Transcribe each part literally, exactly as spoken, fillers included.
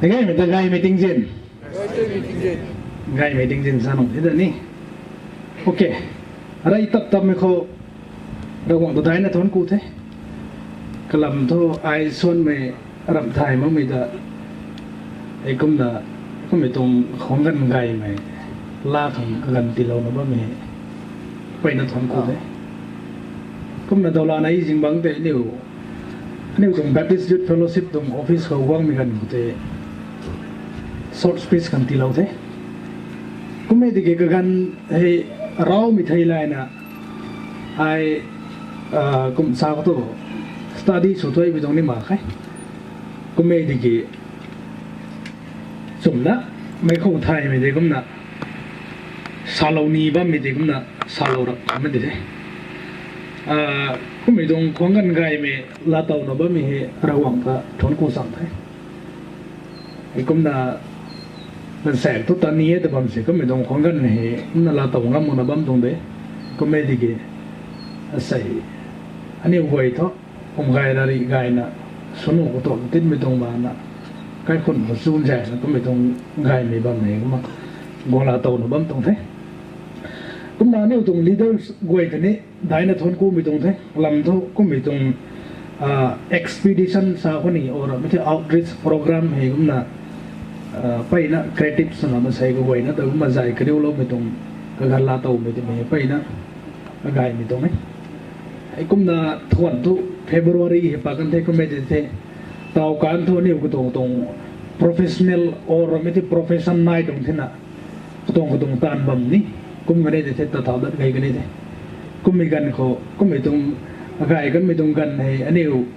Gaymei ta gaymei tingzin. Gaymei tingzin sa nung the da ni. Okay. Rey tap tapmei khou Ravguangc ta daina thuanc ku the. Kalam thu ai suanmei ramh thay makmei ta, ei kumna, kummei tuang khuang ganv gaymei, laa khang kaganv tiilouna bammei, peyna thuanc ku the. Kumna dawlana i zingbangc tei aniu, aniu tuang Baptist Youth Fellowship tuang office khou guangmei ganv khou tei short speech kan tiilou the. Kummei tiki kaganv hei raumei thei layna, ai, kum sa khou tu study sw thuaimei tuang ni mak khe. Kummei tiki chumna, mei khou thaymei tei kumna, salou ni bammei tei kumna, salou rap kamei di the. Kummei tuang khuang ganv gaymei laatowna bammei hei Ravguangc ta thuanc ku chang the. Ei kumna, ganvsaekc thu ta ni e ta bam se kummei tuang khuang ganv hei kumna laatow ngam makna bam tuang de. Kummei tiki, asei, aniu guay thu, kum gay rari gayna, swnu khou tu tinmei tuang bana, kaikhunc khou chunzaekna kummei tuang gaymei bam hei kumna, guang laatowna bam tuang the. Kumna aniu tuang leaders guay ta ni daina thuanc kumei tuang the. Lam thu kummei tuang expedition sa khou ni, or mei the outreach program hei kumna, peyna creative swna masei kaguayna ta kumna zay kariuloumei tuang, kaganv laatowmei twmei peyna, kagaymei tuang e. Ei kumna thuanc thu February hei pa kan the kummei di the. Taw kan thu aniu katuang tuang professional or mei the profession nai tuang thena, katuang katuang taanv bam ni, kum kanei di the, ta thau dat kei kanei the. Kummei ganv khou kummei tuang, gay kanmei tuang ganv hei aniu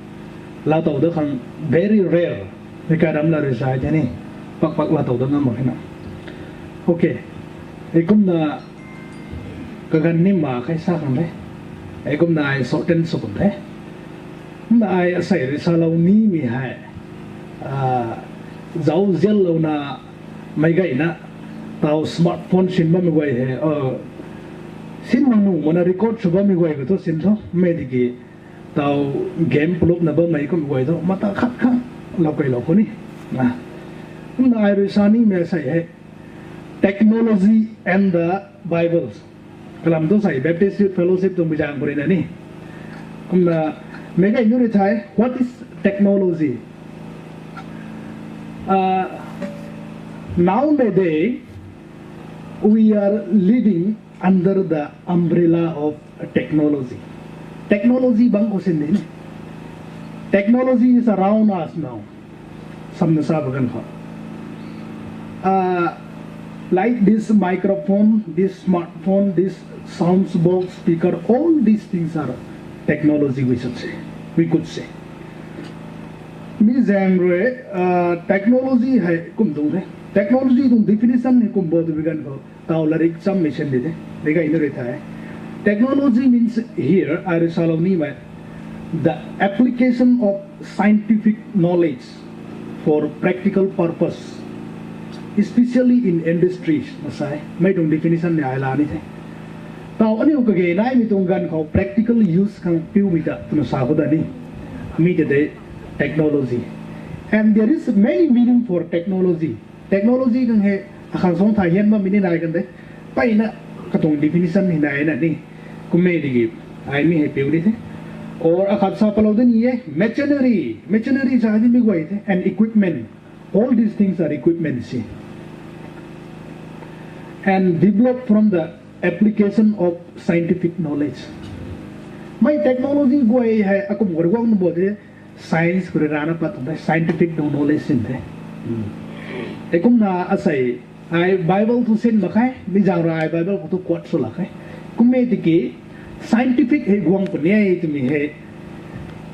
laatow dat khang very rare. Mei kairam la rui sa the ni, pakpak laatow dat ngam mak khe na. Okay. Ei kumna kaganv ni mak khe sa khang the. Ei kumna ai shorten sw kum the. Kumna ai asei rui salou nimei hei, zauzianlouna, meic gayna, taw smartphone sin bammei guay hei, sin mak nuh makna record sw bammei guay khou thu sin thu mei tiki, taw game plupna bammei kummei guay thu mata khat khang lou keylou khou ni. Kumna ai rui sa nimei asei hei, Technology and the Bibles. Kalam thu sei Baptist Youth Fellowship tuang bizaeng khou rui na ni. Kumna, meic gay nu rui thei, what is technology? Nowadays, we are living under the umbrella of technology. Technology bang khou sin de ni. Technology is around us now. Samna sa pa ganv khou, like this microphone, this smartphone, this sounds box, speaker, all these things are technology, we should say, we could say. Mi zaeng rui, technology hei kum tuang the. Technology tuang definition hei kum bo twbi ganv khou, taw larik chammei sin di the, meic gay nu rui thei. Technology means here, ai rui salou nimei, the application of scientific knowledge for practical purpose, especially in industries, na sa e. Mei tuang definition ni ai la ni the. Taw aniu kage naimei tuang ganv khou practical use khang piumei ta twna sa khou da ni. Mi ta de technology. And there is many meaning for technology. Technology khang hei, akhang suang thay hian bammei ni nai kan de. Peyna, katuang definition hei nai na ni. Kummei tiki, ai mi hei piu ni the. Or akhat sa palou de ni e, machinery. Machinery sa di mi guay the. And equipment. All these things are equipment si. And developed from the application of scientific knowledge. Mei technology guay hei akum khou rui guang na bo de, science khou rui rana pat tuang the, scientific tuang knowledge sin the. Ei kumna asei, ai Bible thu sin mak khe, mi zaeng rui ai Bible khou thu quote sw lak khe. Kummei tiki, scientific hei guang puni e twmei hei,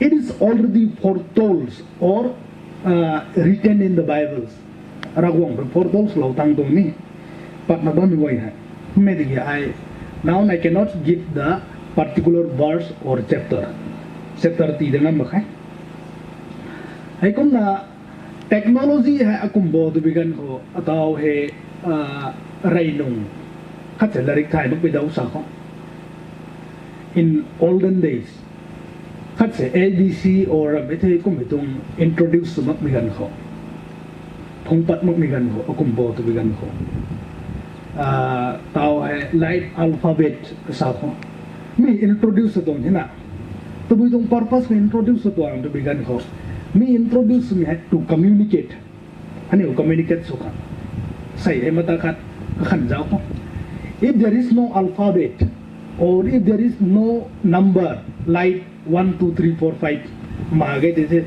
it is already foretold or written in the Bibles. Ravguangc rui foretold swlou tang tuang ni, patna bammei guay hei. Kummei tiki ai, now I cannot give the particular verse or chapter. Chapter tii da ngam mak khe. Hei kumna technology hei akum bo twbi ganv khou, ataw hei, rey nung, khat se larik thay makpui daw sa khou, in olden days, khat se A B C or mei the kummei tuang introduce sw makmei ganv khou, Khung pat makmei ganv khou, akum bo twbi ganv khou. Ah, tau hei light alphabet sa khou. Mi introduce tuang hina. Tabui tuang purpose khou introduce tuang twbi ganv khou. Mi introduce mi hei to communicate. Aniu communicate sw khang. Sei hei mata khat kakhan zauc khou. If there is no alphabet, or if there is no number, like one, two, three, four, five, ma ge te the,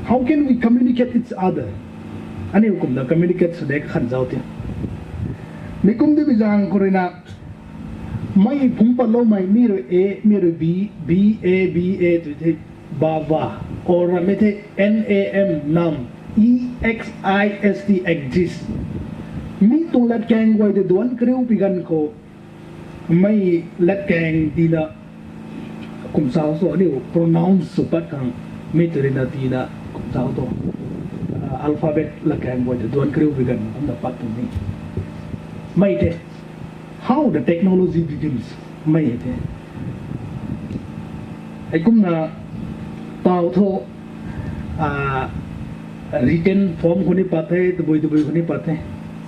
how can we communicate each other? Aniu kumna communicate sw de kakhan zauc ti. Mi kum di bi zang khou rui na, mei phungc patloumei, mi rui A, mi rui B, B, A, B, A tw the, baba, or mi the N A M, nam, E X I S T, exist. Mi tuang latkaeng guay tei duanc kariu pi ganv khou, mei latkaeng tina kum sau so aniu pronounce sw pat khang, mi tw rui na tina kum sau tu, ah, alphabet latkaeng guay tei duanc kariu pi ganv kumna pat tuang ni. Mei the, how the technology begins, mei the. Heikumna tau thu, ah, written form khou ni pat the, tabui tabui khou ni pat the.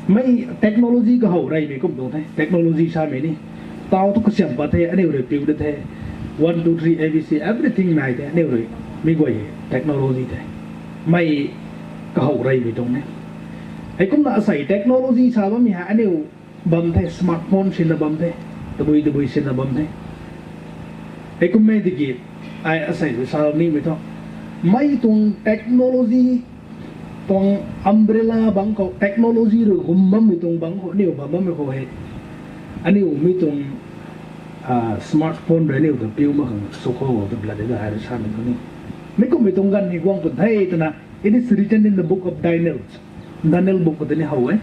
Mei technology kahow reymei kum tuang the, technology samei ni. Tau thu kasiam pat the, aniu rui piu da the. One, two, three, A B C, everything nai the, aniu rui mi guay technology the. Mei kahow reymei tuang ni. Heikumna asei technology sa bammei hei aniu bam the, smartphone sinna bam the, tabui tabui sinna bam the. Heikummei tiki, ai asei rui sa nimei thu, mei tuang technology tuang umbrella bang khou, technology rui gum bammei tuang bang khou, aniu bam bammei khou hei, aniu mi tuang, ah, smartphone rui aniu ta piu mak khang sw khou ta blat de ai rui samei thu ni. Mi kummei tuang ganv hei guang pun the twna, it is written in the book of Daniel. Daniel book khou tei ni how e.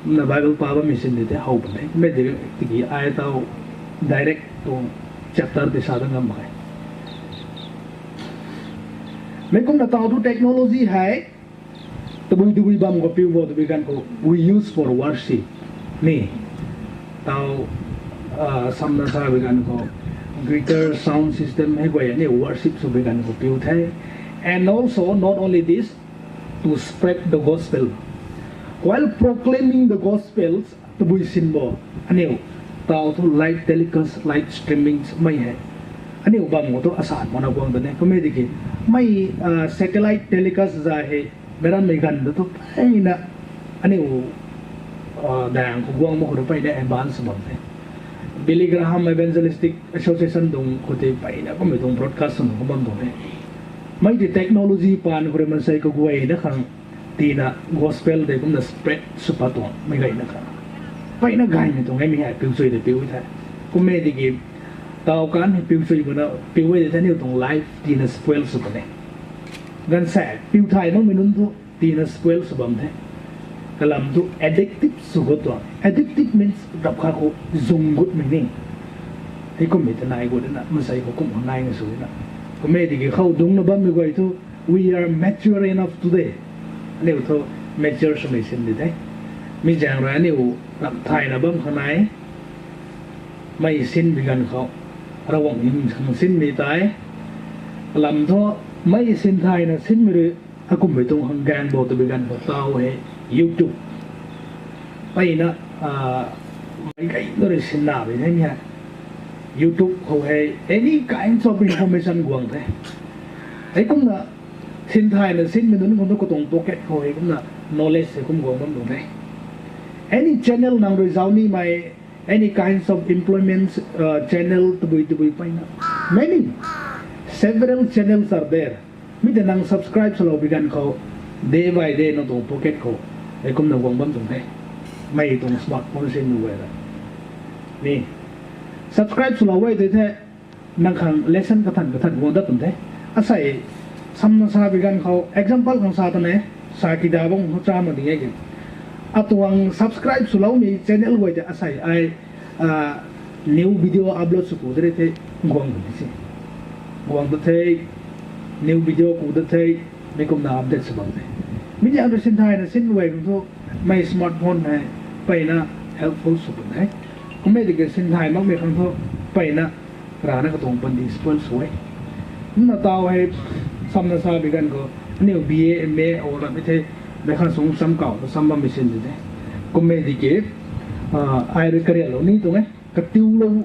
Na Bible pa bammei sin de tei how pun the. Mei tiki ai tau direct tuang chapter tei sa da ngam mak e. Mei kumna tau thu technology hei, tabui tabui bam khou piu bo twbi ganv khou, we use for worship. Ni, tau, ah, samna sa bi ganv khou, guitar, sound system hei guay ni worship sw bi ganv khou piu the. And also, not only this, to spread the gospel. While proclaiming the gospels, tabui sin bo, aniu, tau thu live telecast, live streaming mei hei. Aniu bam khou thu asan mana guang da ne, kummei tiki, mei, ah, satellite telecast za hei, meic rammei ganv da thu peyna, aniu, ah, daeng khou guang mak khou rui peyna advance bam the. Billy Graham Evangelistic Association tuang khou tei peyna kummei tuang broadcast sw khou bam tuang the. Mei tei technology paan khou rui mansei kaguayna khang tina gospel tei kumna spread sw pat tuang mei gayna khang. Peyna gaymei tuang e mi hei piu chui de piu the. Kummei tiki tau kan hei piu chui mana piu e de the aniu tuang life tina spoil sw puni. Ganv sa piu thay makmei nunc thu tina spoil sw bam the. Kalam thu addictive sw khou tuang. Addictive means rap kha khou zung gutmei ni. Heikummei ta nai gut na, mansei khou kum khou nai nga sw na. Kummei tiki khou dungcna bammei guay thu, we are mature enough today. Aniu thu mature swmei sin di the. Mi zaeng rui aniu ram thayna bam khang nai. Mei sin bi ganv khou, Ravguangc hym khang sinmei tei. Kalam thu, mei sin thayna sinmei rui, akumhmei tuang khang gaeng bo twbi ganv khou tau hei YouTube. Peyna, ah, mei gay na rui sinna bi the ni hei. YouTube khou hei any kinds of information guang the. Heikumna sin thayna sinmei nunc khang thu katuang pocket khou hei kumna knowledge hei kum guang bam tuang the. Any channel nang rui zauc nimei, any kinds of employments, uh, channel tabui tabui peyna. Many, several channels are there. Mi tei nang subscribe swlou bi ganv khou, day by day nang tuang pocket khou, heikumna guang bam tuang the. Mei tuang smartphone sin nu guay ra. Mi, subscribe swlou guay tei the, nang khang lesson kathan kathan guang dat tuang the. Asei, samna sa bi ganv khou, example khang sa tuang e, sa kida bang hu cha mak ding e ke. Atuang subscribe swloumei channel guay tei asei ai, ah, new video upload sw ku de re the, guang tuang the si. Guang ta the, new video ku da the, mi kumna update sw bam the. Mi ni atu sin thayna sin guay khang thu, mei smartphone hei, peyna helpful sw pun the. Kummei tiki sin thay makmei khang thu, peyna, rana katuang pandi spoil sw e. Kumna tau hei, samna sa bi ganv khou, aniu B A, M A, or ram e the, Mei khang sung sam kau ta sam bam machine di the. Kummei di ke, ai rui karianlou ni tuang e. Katiu lou,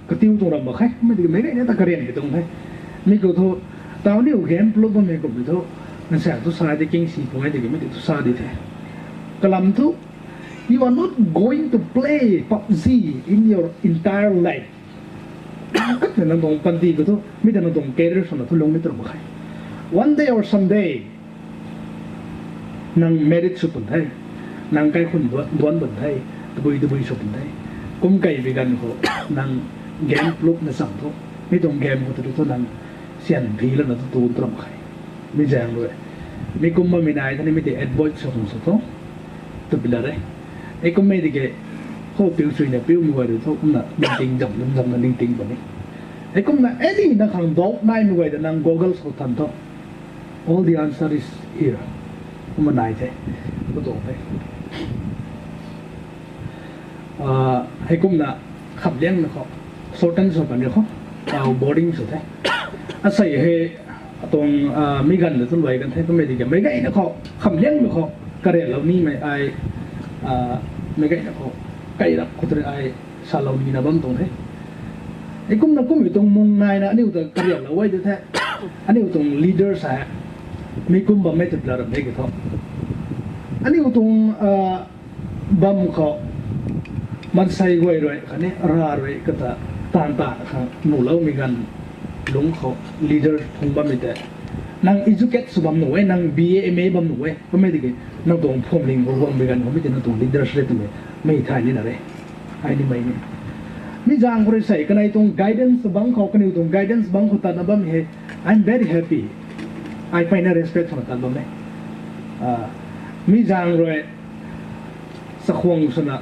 katiu tuang ram mak khe. Kummei di ke meic gayna ta karian pi tuang the. Mi khou thu, tau niu game play bammei kummei thu, nsa thu sa di king si tuang e di ke mi di thu sa di the. Kalam thu, you are not going to play PUBG in your entire life. Kat na nang tuang panty khou thu, mi ta nang tuang career swna thu lung ni tuang mak khe. One day or someday, nang married sw pun the, nang kaikhun duan, duan pun the, tabui tabui sw pun the. Kum kei bi ganv khou, nang game play na cham thu, mi tuang game khou tu thu nang sian phi lana thu tu tuang mak khe. Mi zaeng rui, mi kum bammei nai thani mi tei avoid sw khang sw thu, tu pi la re. Ei kummei di ke, khou piu sui na piu mi guay rui thu, kumna ningting zam, zam, zam na ningting puni. Ei kumna, any na khang doubt naimei guay ta nang Google khou than thu. All the answer is here. Kumna nai the. Ku tuang the. Hei kumna khamliangmei khou, shorten sw kan ni khou, tau boring sw the. Asei hei, atuang, mi ganv na thu luai kan the, kummei di ke, meic gayna khou, khamliangmei khou, karianlou nimei ai, meic gayna khou, kai rap khou tei ai, salou nina bam tuang the. Ei kumna kummei tuang mung naina aniu ta karianlou ai di the. Aniu tuang leader sa, mi kum bammei ta pla ram de ke thu. Aniu tuang, bam khou, maansei guay rui khatni ra rui kata, taanv ta khang nuhloumei ganv, lungc khou leader phung bammei tei, nang educate sw bam nuh e, nang B A, M A bam nuh e, kummei di ke, nang tuang phwamling khou guangmei ganv khou mi tei nang tuang leaders re twmei, mei thay nina re. Ai nimei ni. Mi zaeng khou rui sei, kanei tuang guidance bangc khou, kaniw tuang guidance bangc khou tatna bammei hei, I am very happy. Ai peyna respect swna tat bam e. Mi zaeng rui, chakhwang swna,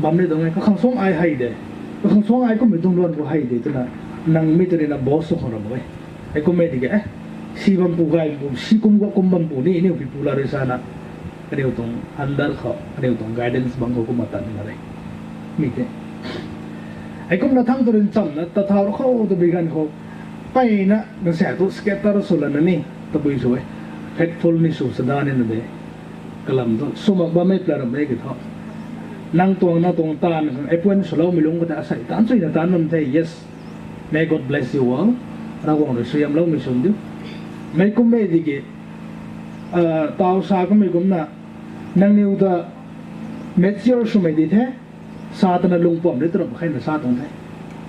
bam ni tuang e, kakhang suang ai hei de. Kakhang suang ai kummei tuang luan khou hei de, twna, nang mi tei rui na boss sw khang ram e. Hei kummei di ke, si bam pu gay pu, si kum gua kum bam pu ni, aniu pi pu la rui sana. Kaniw tuang under khou, kaniw tuang guidance bangc khou kumna tat nina re. Mi tei. Hei kumna thangc tu rui nchamna, ta thau ra khou tu bi ganv khou. Peyna, nang sa thu scatter sw lana ni, tabui sw e. Faithful ni sw sa da nina de. Kalam thu, sw mak bammei pla ram e ke thu. Nang tuang, nang tuang taanv khang appoint swloumei lungc khou tei asei taanv chuina taanv bam the, yes. May God bless you all. Ravguangc rui suaihiamloumei swn diu. Mei kummei di ke, tau sa kummei kumna, nangniw ta mature swmei di the, sa tana lungpuam ni tu ram kheina sa tuang the.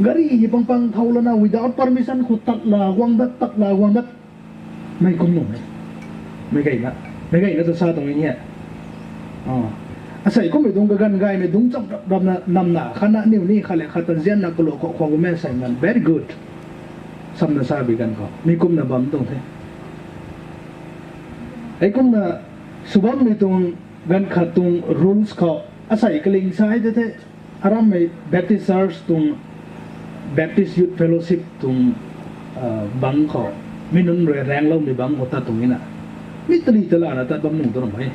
Gari hei pang pang thau lana without permission khou tat la guang dat, tat la guang dat. Mei kum nuh e. Mei gayna, mei gayna ta sa tuang e. Asei kummei tuang kaganv gaymei dungc cham rap rapna namna khatna aniu ni khat le khat ta nzianna kalou khou khou gummei asei nganv very good. Samna sa bi ganv khou mi kumna bam tuang the. Hei kumna sw bammei tuang ganv khat tuang rules khou asei kaling sa e tei the. Arammei Baptist Church tuang, Baptist Youth Fellowship tuang bangc khou, mi nunc rui raengloumei bangc khou tat tuang e na. Mi tali talana tat bam nuh tu ram e.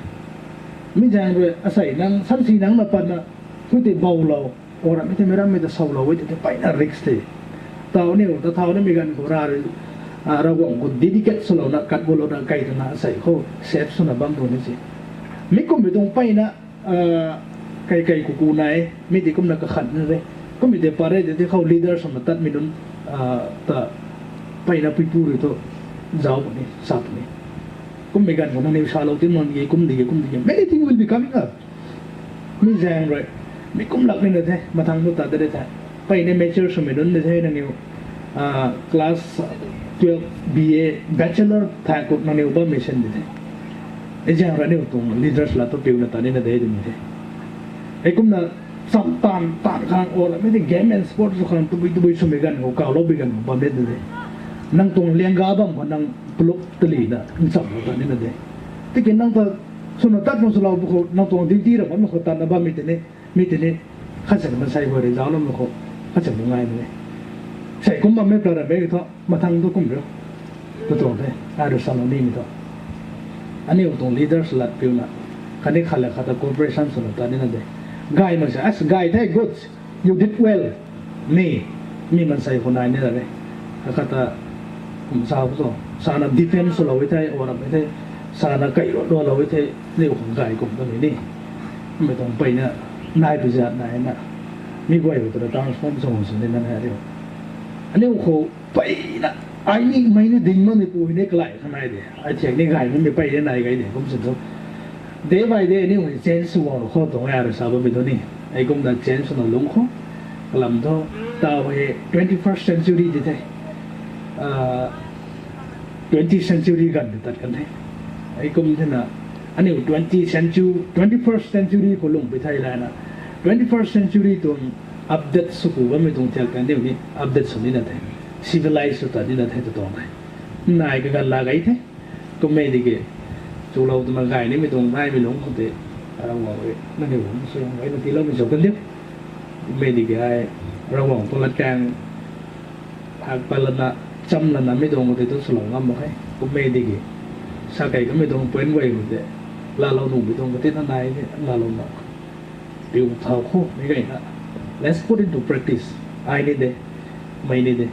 Mi zaeng rui asei nang sansi nang na patna, thu tei boulou, ora mi tei meic rammei ta sawlou e tei peyna risk the. Tau niu ta thau nimei ganv khou ra rui, Ravguangc khou dedicate swlouna, kat gulouna, kai tana asei khou safe swna bam tuang ni si. Mi kummei tuang peyna, kei kei kuku nai, mi di kumna kakhat na re. Kummei tei pat re tei khou leader swna tatmei nunc ta peyna puipu rui thu zauc puni, sa puni. Kummei ganv khou nangniw salou ti man ge, kum di ge, kum di ge. Many things will be coming up. Mi zaeng rui, mi kum lak nina the, mathang tu tat de the. Peyna mature swmei nunc ni the nangniw, class twelve, B A, bachelor thak khou nangniw bammei sin di the. Hei zaeng rui aniu tuang leaders lat tu piuna tat nina de twmei the. Hei kumna cham taanv, taanv khang, or mi tei game and sports khang tabui tabui swmei ganv khou, kawlou bi ganv khou bam de de. Nang tuang liangga bam khou nang pluk talina nchamna tat nina de. Tiki nang ta swna tat khang swlou bu khou nang tuang duty ra bam khou tatna bammei tei ni, mi tei ni, khat sek maansei guay rui zaucloumei khou, khat sek bu ngai ni. Sei kum bammei pla rammei thu, mathang tu kum riu. Tu tuang the, ai rui salou nimei thu. Aniu tuang leaders lat piuna, khatni khat le khat ta cooperation swna tat nina de. Gay mak se, as gay the, good, you did well. Ni, mi maansei khou nai nina de. Akhat ta, kum sa khou tu, sana defense swlou e the, or ram e the. Sana kai ro ro lou the, aniu khang gay kum ta ni. Mei tuang peyna, nai pui zat nai na. Mi guay khou twna transform sw sw ni na na riu. Aniu khou peyna, ai ni mei ni ding ma ni pu ni kalai kha nai de. Ai thiak ni gay mi pey de nai gay de, kum sin thu. Day by day, aniu change sw guang khou tuang ai rui sa bammei tu ni. Ai kumna change swna lung khou. Kalam thu, tau hei twenty first century di the. Ah, twenty century ganv tat kan the. Ai kum thena, aniu twenty century, twenty first century khou lung pi thei lana, twenty first century tuang update sw ku bammei tuang thiak kan aniu ni update sw ni na the, civilize sw ta ni na the tu tuang the. Nai kaganv la gay the. Kummei diki, chulou twna gay nimei tuang naimei lungc khou tei, Ravguangc rui nangniw lungc sw gayna tiiloumei sw kan diu. Kummei diki ai, Ravguangc tuang latkaeng, hak pat lana, cham lana mi tuang khou tei tu swlou ngam mak khe. Kummei diki, sa kei kamei tuang point guay khou tei, laalou nuhmei tuang khou tei na nai ni, laalou na. Piu thau khou, mi gayna. Let's put into practice. Ai ni de, mei ni de,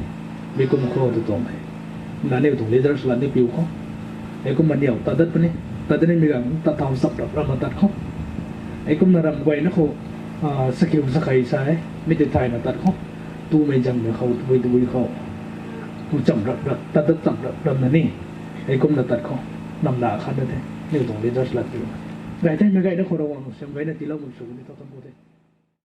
mi kum khou tu tuang the. Nangniw tuang leaders lat ni piu khou. Ai kumna niw tat dat puni, tat dat nimei ganv tat thau chap rap rap na tat khou. Ai kumna ram guayna khou, ah, sakhiu sakhei sa e, mi tei thayna tat khou. Tumei zangmei khou, tabui tabui khou. Tu cham rap rap, tat dat cham rap rap na ni. Ai kumna tat khou. Namna khat na the, niw tuang leaders lat piu. Gay the, mi gayna khou Ravguangc siam gayna tiiloumei sw ni thau tan khou the.